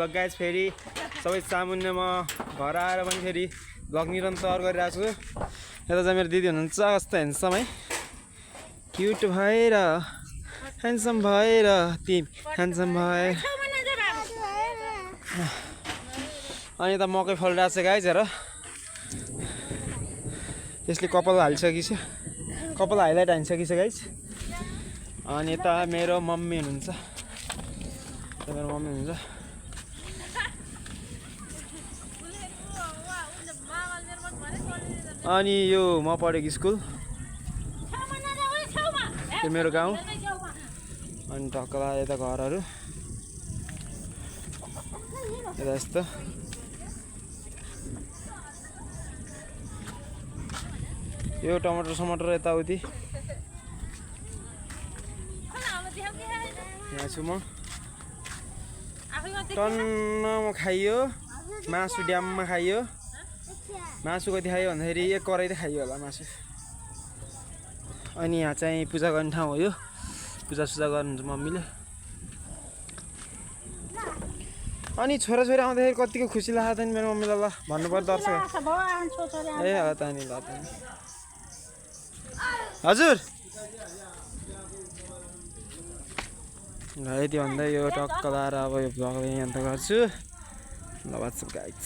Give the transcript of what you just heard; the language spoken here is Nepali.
भ्लग गाइज फेरि सबै सामुन्ने म घर आएर पनि फेरि भ्लग निरन्तर गरिरहेको छु। यता चाहिँ मेरो दिदी हुनुहुन्छ कस्तो ह्यान्डसम है, क्युट भएर ह्यान्डसम भएर तिमी ह्यान्डसम भएर। अनि यता मकै फलिरहेको छ गाइज हेर, यसले कपाल हालिसकेछ, कपाल हाइलाइट हानिसकेछ गाइज। अनि यता मेरो मम्मी हुनुहुन्छ, मेरो मम्मी हुनुहुन्छ। अनि यो म पढेको स्कुल, यो मेरो गाउँ। अनि ढक्कला यता घरहरू यता यस्तो। यो टमाटर समाटर यताउति यहाँ छु म। टन्नमा खाइयो मासु, ड्याममा खाइयो मासु। कति खायो भन्दाखेरि 1 कराई त खाइयो होला मासु। अनि यहाँ चाहिँ पूजा गर्ने ठाउँ हो, यो पूजासुजा गर्नुहुन्छ मम्मीले। अनि छोराछोरी आउँदाखेरि कतिको खुसी लाग्छ नि मेरो मम्मीलाई, ल भन्नुपर्छ दर्शक। ए हो त नि, ल त नि हजुर। यति भन्दै यो टक्क लाएर अब यो भ्लग यहाँ अन्त गर्छु। ल वाट्सएप गाइज।